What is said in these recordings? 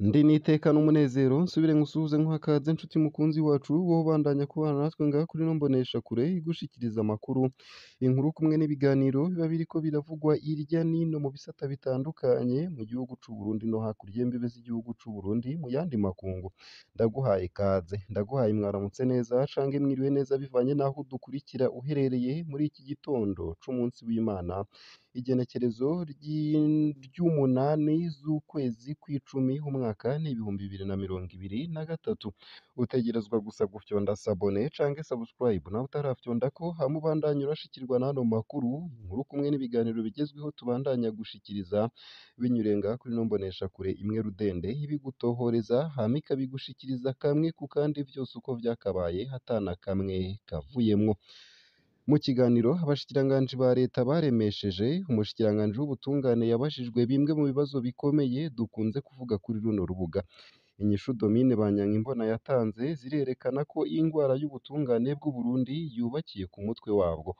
Ndi n'iteka n'umunezero nsubire nkusuhuze nkuha ikaze nshuti mukunzi wacu wowe ubandanya kubana natwe ngaha kuri ino mboneshakure igushikiriza amakuru, inkuru kumwe n'ibiganiro biba biriko biravugwa irya n'ino mu bisata bitandukanye mu gihugu c'u Burundi no hakurya y'imbibe z'igihugu c'u Burundi mu yandi makungu. Ndaguhaye ikaze, ndaguhaye mwaramutse neza canke mwiriwe neza bivanye n'aho udukurikira uherereye muri iki gitondo c'umunsi w'Imana, igenekerezo ry'umunani z'ukwezi kw'icumi umwaka ni 2023. Utegerezwa gusa gufyonda sabone canke subscribe nawe utarafyondako hama ubandanye urashikirwa n'ano makuru, inkuru kumwe n'ibiganiro bigezweho tubandanya gushikiriza binyuriye ngaha kuri ino mboneshakure imwe rudende ibigutohoreza hama ikabigushikiriza kamwe ku kandi vyose uko vyakabaye ata na kamwe kavuyemwo. Mu kiganiro abashikiranganji ba leta baremesheje, umushikiranganji w'ubutungane yabajijwe bimwe mu bibazo bikomeye dukunze kuvuga kuri runo rubuga. Inyishu Domine Banyankimbona yatanze zirerekana ko ingwara y'ubutungane bw'u Burundi yubakiye ku mutwe wabwo.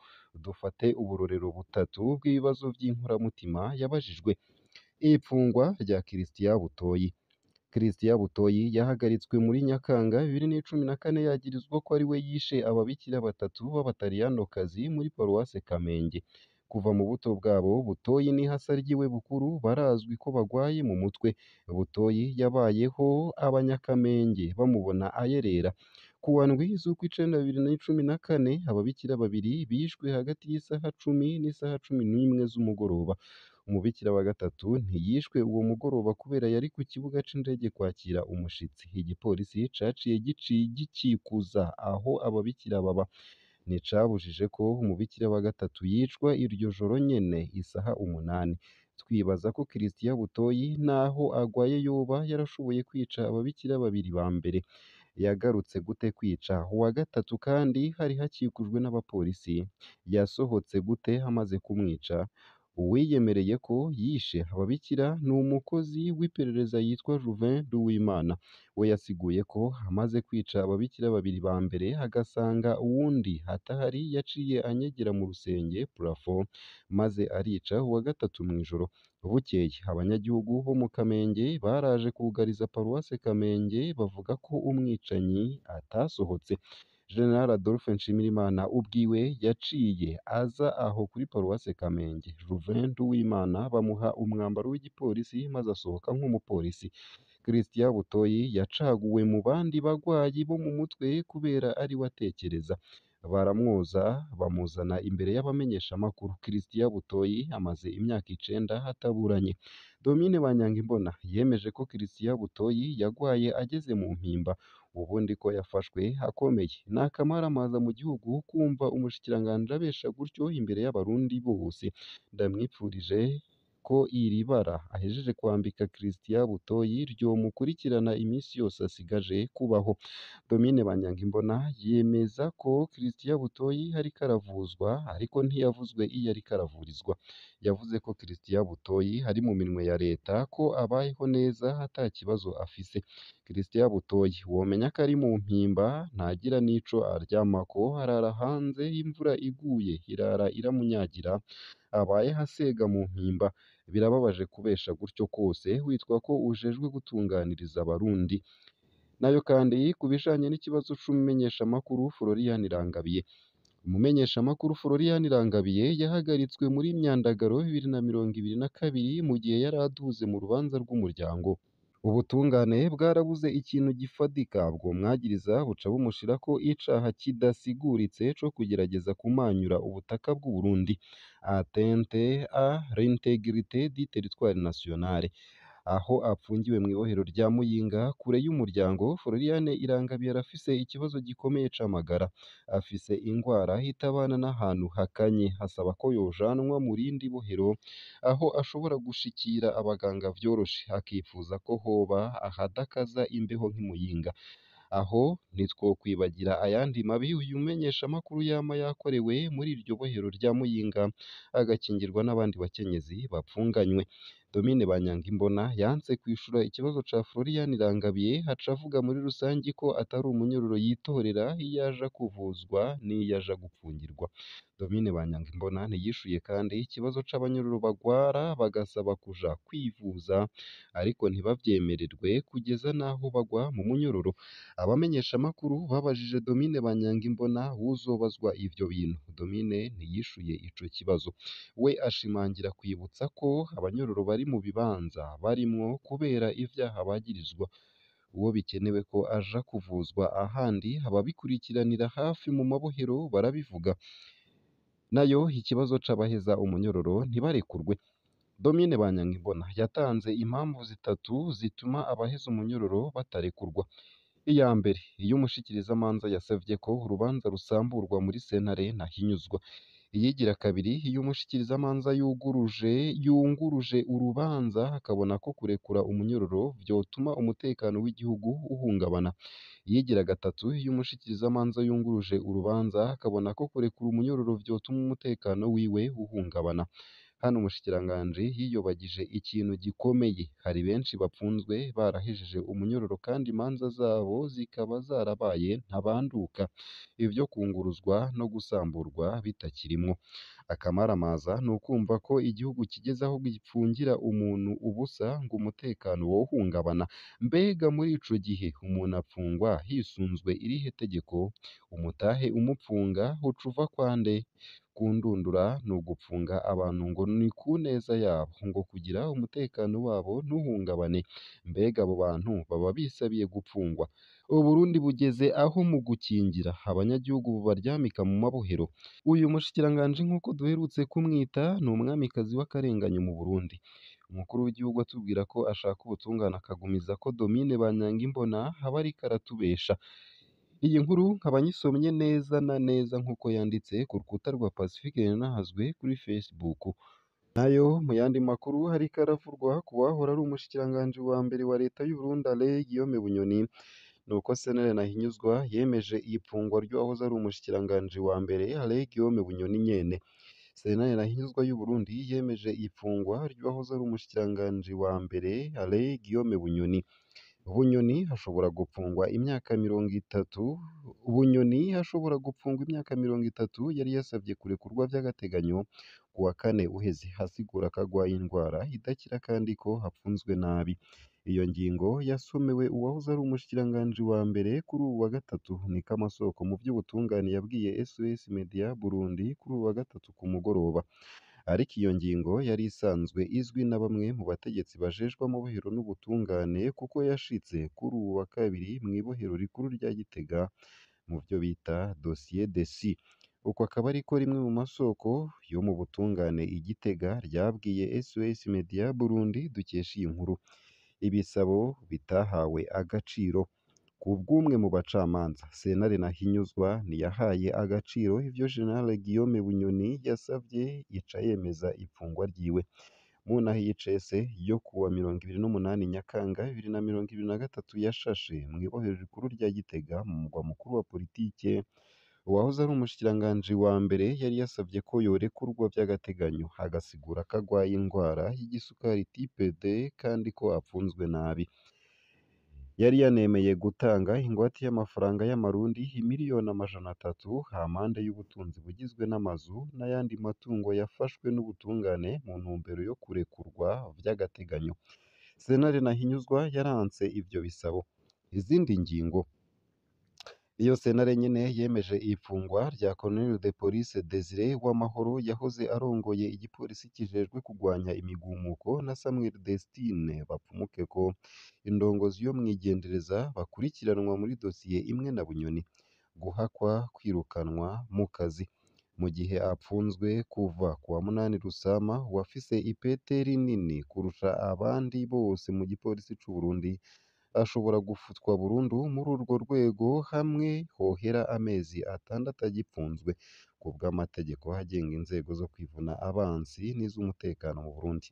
Dufate uburorero butatu bw'ibibazo vy'inkoramutima yabajijwe. Ipfungwa rya Christian Butoyi. Christian Butoyi yahagaritswe muri Nyakanga 2014 yagirizwa ko ari we yishe ababikira batatu b'abataliyanokazi muri paruwase Kamenge. Kuva mu buto bwabo, Butoyi n'ihasa ryiwe Bukuru barazwi ko bagwaye mu mutwe. Butoyi yabayeho abanyakamenge bamubona ayerera. Ku wa ndwi z'ukwicenda 2014, ababikira babiri bishwe hagati y'isaha 10 n'isaha 11 z'umugoroba. Umubikira wa gatatu ntiyishwe uwo mugoroba kubera yari ku kibuga c'indege kwakira umushitsi. Igipolisi caciye gicikuza aho ababikira baba. Nticabujije ko umubikira wa gatatu yicwa iryo joro nyene isaha 8. Twibaza ko Christian Butoyi naho agwaye yoba yarashoboye kwica ababikira babiri ba mbere. Yagarutse gute kwica uwa gatatu kandi hari hakikujwe n'abapolisi? Yasohotse gute amaze kumwica? Uwiyemereye ko yishe ababikira ni umukozi w'iperereza yitwa Juvin Nduwimana. We yasiguye ko amaze kwica ababikira babiri ba mbere agasanga uwundi atahari yaciye anyegera mu rusenge plafond maze arica uwa gatatu mw'ijoro. Bukeye abanyagihugu bo mu Kamenge baraje kugariza paruwase Kamenge bavuga ko umwicanyi atasohotse. General Adolphe Nshimirimana ubwiwe yaciye aza aho kuri paruwase Kamenge. Juvin Nduwimana bamuha umwambaro w'igipolisi maze asohoka nk'umupolisi. Christian Butoyi yacaguwe mu bandi bagwayi bo mu mutwe kubera ariwe atekereza. Baramwoza bamuzana imbere y'abamenyeshamakuru. Christian Butoyi amaze imyaka 9 ataburanye. Domine Banyankimbona yemeje ko Christian Butoyi yagwaye ageze mu mpimba, ubundi ko yafashwe akomeye. Ni akamaramaza mu gihugu kumva umushikiranganji abesha gutyo imbere y'abarundi bose. Ndamwipfurije ko iri bara ahejeje kwambika Christian Butoyi ryomukurikirana iminsi yose asigaje kubaho. Domine Banyankimbona yemeza ko Christian Butoyi ariko aravuzwa ariko ntiyavuzwe iyo ariko aravurizwa. Yavuze ko Christian Butoyi ari mu minwe ya leta ko abayeho neza ata kibazo afise. Christian Butoyi womenya ko ari mu mpimba ntagira n'ico aryamako, arara hanze imvura iguye irara iramunyagira, abayeho asega mu mpimba. Birababaje kubesha gutyo kose witwa ko ujejwe gutunganiriza abarundi. Nayo kandi ku bijanye n'ikibazo c'umumenyeshamakuru Florian Irangabiye. Umumenyeshamakuru Florian Irangabiye yahagaritswe muri Myandagaro 2022 mu gihe yari aduze mu rubanza rw'umuryango. Ubutungane bwarabuze ikintu gifadika bwomwagiriza buca bumushirako icaha kidasiguritse co kugerageza kumanyura ubutaka bw'u Burundi, atteinte à l'intégrité du territoire national. Aho apfungiwe mw'ibohero rya Muyinga kure y'umuryango, Florian Irangabiye arafise ikibazo gikomeye c'amagara. Afise ingwara itabana n'ahantu hakanye, asaba ko yojanwa mu rindi bohero aho ashobora gushikira abaganga vyoroshe, akifuza ko hoba ahadakaza imbeho nk'i Muyinga. Aho ntitwokwibagira ayandi mabi uyu mumenyeshamakuru yama yakorewe muri iryo bohero rya Muyinga, agakingirwa n'abandi bakenyezi bapfunganywe. Domine Banyankimbona yanse kwishura ikibazo ca Florian Irangabiye, aca avuga muri rusangi ko atari umunyororo yitorera iyo aja kuvuzwa n'iyo aja gupfungirwa. Domine Banyankimbona ntiyishuye kandi ikibazo c'abanyororo bagwara bagasaba kuja kwivuza ariko ntibavyemererwe kugeza n'aho bagwa mu munyororo. Abamenyeshamakuru babajije Domine Banyankimbona uwuzobazwa ivyo bintu. Domine ntiyishuye ico kibazo. We ashimangira kwibutsa ko abanyororo bari mu bibanza barimwo kubera ivyaha bagirizwa. Uwo bikenewe ko aja kuvuzwa ahandi, ababikurikiranira hafi mu mabohero barabivuga. Nayo ikibazo c'abaheza umunyororo ntibarekurwe. Domine Banyankimbona yatanze impamvu zitatu zituma abaheza umunyororo batarekurwa. Iya mbere, iyo umushikirizamanza yasavye ko urubanza rusamburwa muri sentare ntahinyuzwa. Iyigira kabiri, iyo umushikirizamanza yunguruje urubanza akabona ko kurekura umunyororo vyotuma umutekano w'igihugu uhungabana. Iyigira gatatu, iyo umushikirizamanza yunguruje urubanza akabona ko kurekura umunyororo vyotuma umutekano wiwe uhungabana. Hano umushikiranganji yiyobagije ikintu gikomeye, hari benshi bapfunzwe barahejeje umunyororo kandi imanza zabo zikaba zarabaye ntabanduka, ivyo kunguruzwa no gusamburwa bitakirimwo. Akamaramaza ni ukumva ko igihugu kigeze aho gipfungira umuntu ubusa ngo umutekano wohungabana. Mbega muri ico gihe umuntu apfungwa hisunzwe irihe tegeko? Umutahe umupfunga uca uva kwa nde? Kundundura ni ugupfunga abantu ngo ni ku neza yabo, ngo kugira umutekano wabo ntuhungabane. Mbega abo bantu baba bisabiye gupfungwa? Uburundi bugeze aho mu gukingira abanyagihugu bubaryamika mu mabohero. Uyu mushikiranganji nk'uko duherutse kumwita ni umwamikazi w'akarenganyo mu Burundi. Umukuru w'igihugu atubwira ko ashaka ubutungane akagumiza ko Domine Banyankimbona aba ariko aratubesha. Iyi nkuru nkaba nyisomye neza na neza nk'uko yanditse ku rukuta rwa Pacifique Nahazwe kuri Facebook. Nayo mu yandi makuru hariko aravurwa ku wahora ari umushikiranganji wa mbere wa leta y'Uburundi Alain Guillaume Bunyoni, nuko Sentare Ntahinyuzwa yemeje ipfungwa ry'uwahoze ari umushikiranganji wa mbere Alain Guillaume Bunyoni nyene. Sentare Ntahinyuzwa y'Uburundi yemeje ipfungwa ry'uwahoze ari umushikiranganji wa mbere Alain Guillaume Bunyoni. Bunyoni ashobora gupfungwa imyaka 30. Bunyoni ashobora gupfungwa imyaka 30 yari yasavye kurekurwa vy'agateganyo ku wa kane uheze, asigura ko agwaye indwara idakira kandi ko apfunzwe nabi. Iyo ngingo yasomewe uwahoze ari umushikiranganji wa mbere kuri uwu wa gatatu, niko amasoko mu vy'ubutungane yabwiye SOS Media Burundi kuri uwu wa gatatu ku mugoroba. Ariko iyo ngingo yari isanzwe izwi na bamwe mu bategetsi bajejwe amabohero n'ubutungane kuko yashitse kuri uwu wa kabiri mw'ibohero rikuru rya Gitega mu vyo bita "dossier de si". Uko akaba ariko rimwe mu masoko yo mu butungane i Gitega ryabwiye SOS Media Burundi dukesha iyi nkuru. Ibisabo bitahawe agaciro. Ku bw'umwe mu bacamanza, Sentare Ntahinyuzwa ntiyahaye agaciro ivyo General Guillaume Bunyoni yasavye ica yemeza ipfungwa ryiwe. Mu ntahe y'icese yo kuwa 28 Nyakanga 2023 yashashe mw'ibohero rikuru rya Gitega mu mugwa mukuru wa politike, uwahoze ari umushikiranganji wa mbere yari yasavye ko yorekurwa vy'agateganyo, agasigura ko agwaye indwara y'igisukari type 2 kandi ko apfunzwe nabi. Yari yanemeye gutanga ingwate y'amafaranga y'amarundi 300,000,000 hampande y'ubutunzi bugizwe n'amazu n'ayandi matungo yafashwe n'ubutungane mu ntumbero yo kurekurwa vy'agateganyo. Sentare Ntahinyuzwa yaranse ivyo bisabo. Izindi ngingo: Iyo sentare nyene yemeje ipfungwa rya Colonel de Police Desire Uwamahoro yahoze arongoye igipolisi kijejwe kugwanya imigumuko na Samuel Destine Bapfumukeko, indongozi yo mwigendereza bakurikiranwa muri dosiye imwe na Bunyoni. Guhakwa kwirukanwa mu kazi. Mu gihe apfunzwe kuva kuwa 8 Rusama, uwafise ipete rinini kurusha abandi bose mu gipolisi c'Uburundi ashobora gufutwa burundu muri urwo rwego hamwe hohera amezi 6 agipfunzwe, kubw'amategeko agenga inzego zo kwivuna abansi n'iz'umutekano mu Burundi.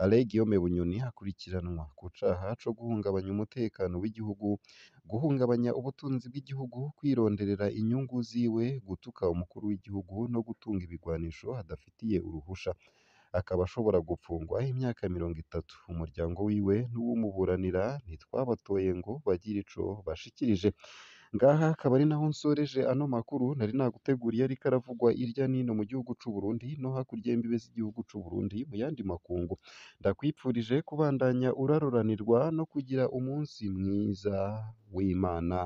Alain Guillaume Bunyoni akurikiranwa ku caha co guhungabanya umutekano w'igihugu, guhungabanya ubutunzi bw'igihugu, kwironderera inyungu ziwe, gutuka umukuru w'igihugu no gutunga ibigwanisho adafitiye uruhusha. akaba ashobora gupfungwa imyaka 30. Umuryango wiwe n'uwumuburanira ntitwabatoye ngo bagire ico bashikirije. Ngaha akaba ari naho nsoreje ano makuru nari naguteguriye ariko aravugwa irya nino mu gihugu c'u Burundi no hakurya y'imbibe z'igihugu c'u Burundi mu yandi makungu. Ndakwipfurije kubandanya uraroranirwa no kugira umunsi mwiza w'Imana.